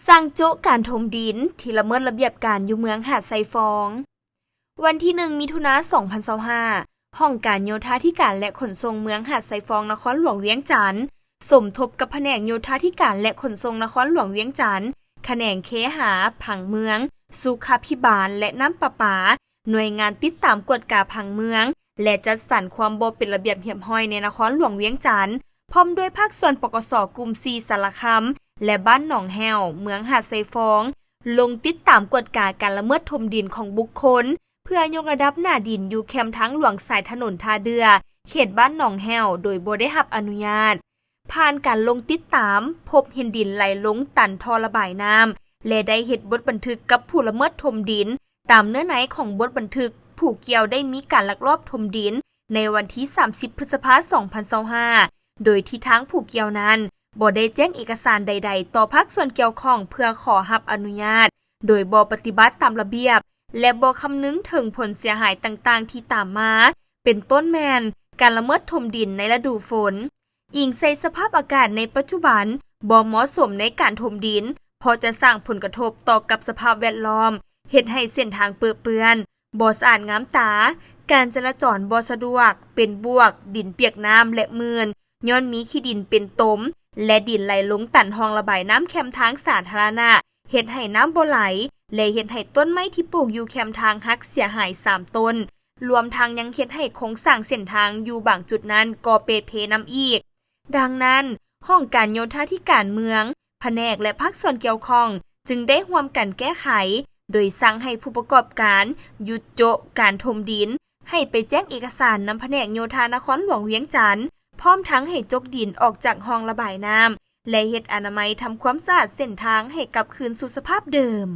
ສັ່ງໂຈະການຖົມດິນທີ່ລະເມີດລະບຽບການຢູ່ເມືອງຫາດຊາຍຟອງ. ວັນທີໜຶ່ງ ມິຖຸນາ ສອງພັນຊາວຫ້າ, ຫ້ອງການໂຍທາທິການ ແລະ ຂົນສົ່ງເມືອງຫາດຊາຍຟອງ ນະຄອນຫຼວງວຽງຈັນ ສົມທົບກັບພະແນກໂຍທາທິການ ແລະ ຂົນສົ່ງນະຄອນຫຼວງວຽງຈັນ, ຂະແໜງເຄຫາ, ຜັງເມືອງ, ສຸຂາພິບານ ແລະ ນ້ຳປະປາ, ໜ່ວຍງານຕິດຕາມກວດກາຜັງເມືອງ ແລະ ຈັດສັນຄວາມບໍ່ເປັນລະບຽບຮຽບຮ້ອຍໃນນະຄອນຫຼວງວຽງຈັນ, ພ້ອມດ້ວຍພາກສ່ວນ ປກສ ກຸ່ມສີ່ ສາລະຄຳ ແລະ ບ້ານໜອງແຫ້ວ ເມືອງຫາດຊາຍຟອງ ລົງຕິດຕາມກວດກາການລະເມີດຖົມດິນຂອງບຸກຄົນ ເພື່ອຍົກລະດັບໜ້າດິນຢູ່ແຄມທາງຫຼວງສາຍຖະໜົນທ່າເດື່ອ ເຂດບ້ານໜອງແຫ້ວ ໂດຍບໍ່ໄດ້ຮັບອະນຸຍາດ. ຜ່ານການລົງຕິດຕາມ, ພົບເຫັນດິນໄຫຼລົງຕັນທໍ່ລະບາຍນ້ຳ ແລະ ໄດ້ເຮັດບົດບັນທຶກກັບຜູ້ລະເມີດຖົມດິນ. ຕາມເນື້ອໃນຂອງບົດບັນທຶກ, ຜູ້ກ່ຽວໄດ້ມີການລັກລອບຖົມດິນໃນວັນທີສາມສິບ ພຶດສະພາ ສອງພັນຊາວຫ້າ ໂດຍທີ່ທາງຜູ້ກ່ຽວນັ້ນບໍ່ໄດ້ແຈ້ງເອກະສານໃດໆຕໍ່ພາກສ່ວນກ່ຽວຂ້ອງເພື່ອຂໍຮັບອະນຸຍາດ, ໂດຍບໍ່ປະຕິບັດຕາມລະບຽບ ແລະ ບໍ່ຄຳນຶງເຖິງຜົນເສຍຫາຍຕ່າງໆທີ່ຕາມມາ, ເປັນຕົ້ນແມ່ນການລະເມີດຖົມດິນໃນລະດູຝົນ. ອີງໃສ່ສະພາບອາກາດໃນປັດຈຸບັນ ບໍ່ເໝາະສົມໃນການຖົມດິນ ເພາະຈະສ້າງຜົນກະທົບຕໍ່ກັບສະພາບແວດລ້ອມ, ເຮັດໃຫ້ເສັ້ນທາງເປິເປື້ອນ, ບໍ່ສະອາດງາມຕາ, ການຈະລາຈອນບໍ່ສະດວກ, ເປັນບວກ, ດິນປຽກນ້ຳ ແລະ ມື່ນ ຍ້ອນມີຂີ້ດິນເປັນຕົມ ແລະ ດິນໄຫຼລົງຕັນຮ່ອງລະບາຍນ້ຳແຄມທາງສາທາລະນະ, ເຮັດໃຫ້ນ້ຳບໍ່ໄຫຼ ແລະ ເຮັດໃຫ້ຕົ້ນໄມ້ທີ່ປູກຢູ່ແຄມທາງຫັກເສຍຫາຍສາມຕົ້ນ, ລວມທັງຍັງເຮັດໃຫ້ໂຄງສ້າງເສັ້ນທາງຢູ່ບາງຈຸດນັ້ນກໍເປ່ເພນຳອີກ. ດັ່ງນັ້ນ, ຫ້ອງການໂຍທາທິການເມືອງ, ພະແນກ ແລະ ພາກສ່ວນກ່ຽວຂ້ອງ ຈຶ່ງໄດ້ຮ່ວມກັນແກ້ໄຂ ໂດຍສັ່ງໃຫ້ຜູ້ປະກອບການຢຸດໂຈະການຖົມດິນ, ໃຫ້ໄປແຈ້ງເອກະສານນຳພະແນກໂຍທານະຄອນຫຼວງວຽງຈັນ, ພ້ອມທັງໃຫ້ຈົກດິນອອກຈາກຮ່ອງລະບາຍນ້ຳ ແລະ ເຮັດອະນາໄມທຳຄວາມສະອາດເສັ້ນທາງໃຫ້ກັບຄືນສູ່ສະພາບເດີມ.